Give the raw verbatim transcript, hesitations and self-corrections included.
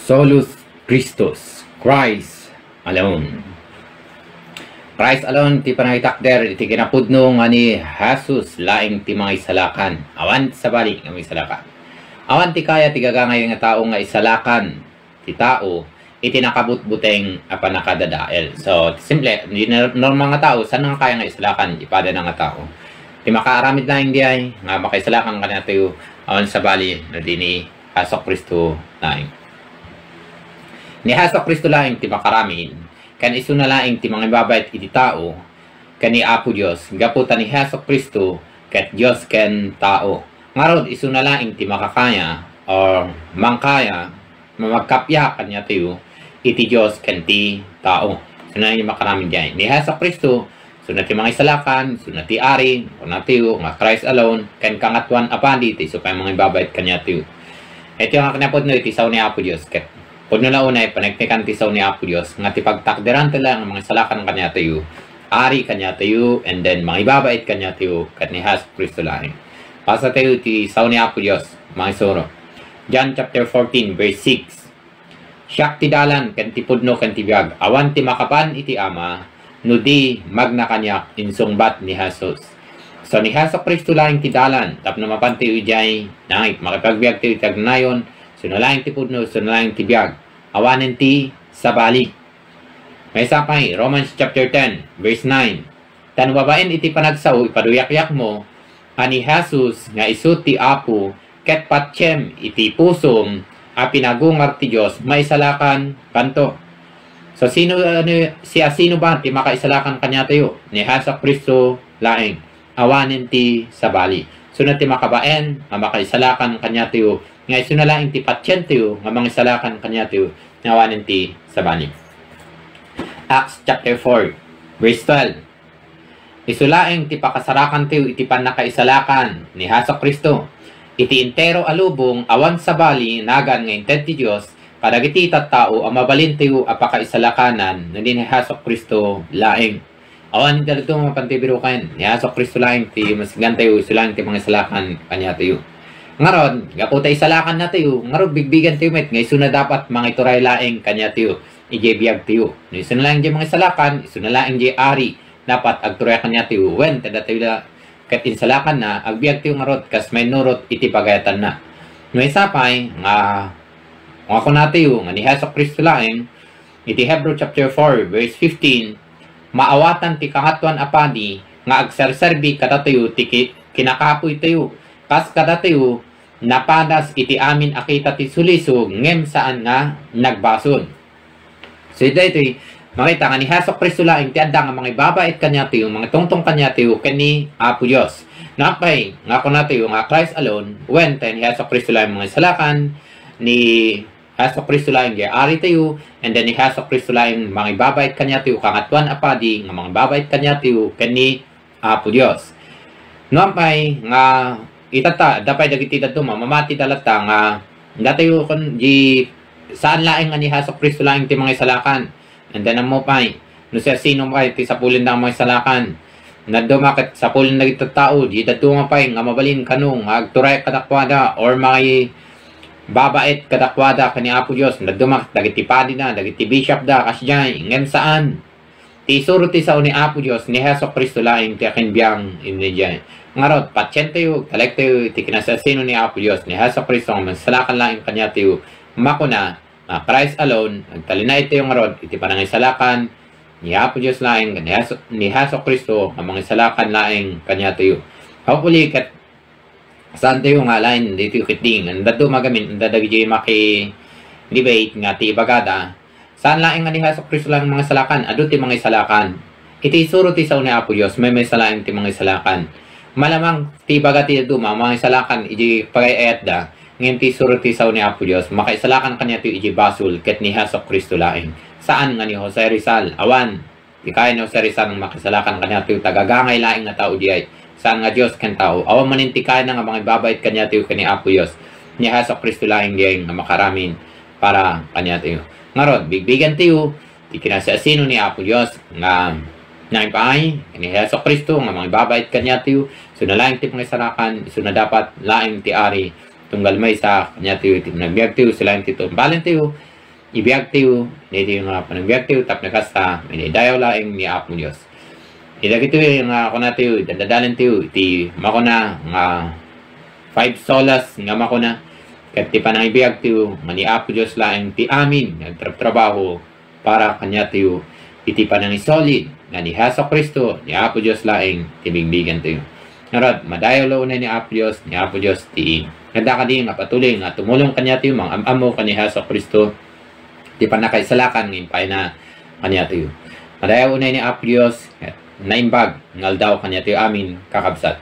Solus Christus, Christ alone. Christ alone ti panangitakder iti kinapudno nga ni Jesus laeng ti mangisalakan. Awan ti sabali nga mangisalakan. Awan ti kaya ti gagangay nga tao nga isalakan ti tao iti nakabutbuteng a pannakadadael. So, simple, di na-, normal nga tao, saan nga kaya nga isalakan, ipada na nga tao. Ti makaaramid laeng diay, nga makaisalakan kaniatayo, awan sabali, no di ni Jesu Cristo laeng. Ni Jesu Cristo laeng ti makaaramid, ken isuna laeng ti mangibabait iti tao, ken ni Apo Dios, gapu ta ni Jesu Cristo, ket Dios ken tao. Ngarud, isuna laeng ti makakaya, or mangkaya, mamagkappia kaniatayo iti Dios ken ti tao. Isuna laeng makaaramid diay. Ni Jesu Cristo, isuna ti mangisalakan, isuna ti ari, kunatayo nga Christ alone, ken kangatoan a padi ti isu pay mangibabait kaniatayo. Iti nga kinapudno iti sao ni Apo Dios, ket pudno la unay paneknekan ti sao ni Apo Dios, nga ti pagtakderan ti laeng nga mangisalakan kaniatayo, ari kaniatayo, and then mangibabait kaniatayo, ket ni Jesu Cristo laeng. Basa tayo ti sao ni Apo Dios, mangisuro. John chapter fourteen, verse six. Siak ti dalan, ken ti pudno, ken ti biag. Awan ti makapan iti Ama, no di magna kaniak, insungbat ni Jesus. So, ni Jesu Cristo laeng ti dalan, tapno mapan tayo idiay langit, makipagbiag tayo iti agnayon, isuna laeng ti pudno, isuna laeng ti biag. Awanen ti sabali. Maysa pay, Romans chapter ten, verse nine. Tan babaen iti panagsao, ipaduyakyakmo a ni Jesus nga isu ti Apo, ket patiem iti pusom a pinagungar ti Dios, maisalakan kanto. So, sino, ano, siasino ba ti makaisalakan kaniatayo? Ni Jesu Cristo laeng. Awanen ti sabali. Isuna ti makabaen nga makaisalakan kaniatayo, nga isuna laeng ti patientayo nga mangisalakan kaniatayo, nga awanen ti sabali. Acts chapter four, verse twelve. Isu laeng ti pakasarakantayo iti pannakaisalakan ni Jesu Cristo. Iti entero a lubong, awan sabali, nagan nga inted ti Dios kadagiti tattao a mabalintayo a pakaisalakanan no ni Jesu Cristo laeng. Awan iti dadduma mapan ti biroken, ni Jesu Cristo laeng ti masiglantayo, isu laeng ti mangisalakan kaniatayo. Ngarud, gapu ta isalakannatayo, ngarud bigbigantayo met nga isuna dapat mangituray laeng kaniatayo idiay biagtayo. No isuna laeng diay mangisalakan, isuna laeng diay ari, dapat agturay kaniatayo, wen, ta datayo la ket insalakanna, agbiagtayo ngarud kas mainnurot iti pagayatanna. Maysa pay nga, nga kunatayo nga ni Jesu Cristo laeng, iti Hebrew chapter four, verse fifteen, maawatan ti Kangatoan a Padi nga agserserbi kadatayo ti ki-, kinakapoytayo, kas kadatayo, napadas iti amin a kita ti sulisog, ngem saan nga nagbasol. So, daytoy, makita nga ni Jesu Cristo laeng ti adda nga mangibabait kaniatayo, mangitungtong kaniatayo ken ni Apo Dios. Napay nga kunatayo nga Christ alone, wen, ta ni Jesu Cristo laeng mangisalakan, ni Jesu Cristo laeng diay Ari tayo, and then ni Jesu Cristo laeng mangibabait kaniatayo, Kangatoan a Padi nga mangibabait kaniatayo ken ni Apo Dios. Nuam pay nga itatta, adda pay dagiti dadduma, mamati da latta nga datayo kun di saan laeng nga ni Jesu Cristo laeng ti mangisalakan. And then ammo pay, no siasino pay ti sapulenda nga mangisalakan. Dadduma ket sapulen dagiti tattao, di dadduma pay nga mabalin kano nga agturay kadakuada or mangibabait kadakuada ken ni Apo Dios. Dadduma ket dagiti padina, dagiti bishopda, kasdiay, ngem saan. Ti isuro ti sao ni Apo Dios, ni Jesu Cristo laeng ti akinbiang idiay. Ngarud, patientayo, talektayo iti kinasiasino ni Apo Dios, ni Jesu Cristo nga mansalakan laeng kaniatayo, makuna, nga Christ alone, agtalinaedtayo ngarud iti panangisalakan ni Apo Dios laeng, ni Jesu, ni Jesu Cristo nga mangisalakan laeng kaniatayo. Hopefully, ket saan tayo nga laeng ditoy ketdi nga dadduma gamin, adda dagiti maki-debate nga ti ibagada, saan laeng nga ni Jesu Cristo laeng mangisalakan, adu ti mangisalakan. Iti isuro ti sao ni Apo Dios, maymaysa laeng ti mangisalakan. Malamang ti ibaga ti dadduma, mangisalakan iti pagay-ayatda, ngem ti isuro ti sao ni Apo Dios, makaisalakan kaniatayo iti basol ket ni Jesu Cristo laeng. Saan nga ni Jose Rizal, awan. Ti kaya ni Jose Rizal nga makisalakan kaniatayo, ta gagangay laeng nga tao diay. Saan nga Dios ken tao. Awan manen ti kayana nga mangibabait kaniatayo ken ni Apo Dios. Ni Jesu Cristo laeng diay nga makaaramid para kaniatayo. Ngarud, bigbigantayo ti kinasiasino ni Apo Dios nga naipaay ni Jesu Cristo nga mangibabait kaniatayo. Isuna laeng ti mangisalakan, isuna dapat laeng ti ari. Tunggal maysa kaniatayo ti panagbiagtayo, isu laeng ti tumbalentayo. ibiagtayo, daytoy nga panangbiagtayo, tapno kasta, maidayaw laeng ni Apo Dios. Iti dagitoy nga kunatayo, dandadalantayo, iti makuna nga five solas nga makuna, ket ti panangibiagtayo, nga ni Apo Dios laeng ti amin nga agtrabtrabaho para kaniatayo, iti panangisulid nga ni Jesu Cristo, ni Apo Dios laeng ti bigbigentoyo. Ngarud, madayaw la unay ni Apo Dios, ni Apo Dios ti, nga adda kadi nga patuloy nga tumulong kaniatayo, mangam-ammo ken ni Jesu Cristo, ti pannakaisalakan nga impayna kaniatayo. Madayaw unay ni Apo Dios, naimbag nga aldaw kaniatayo amin, kakabsat.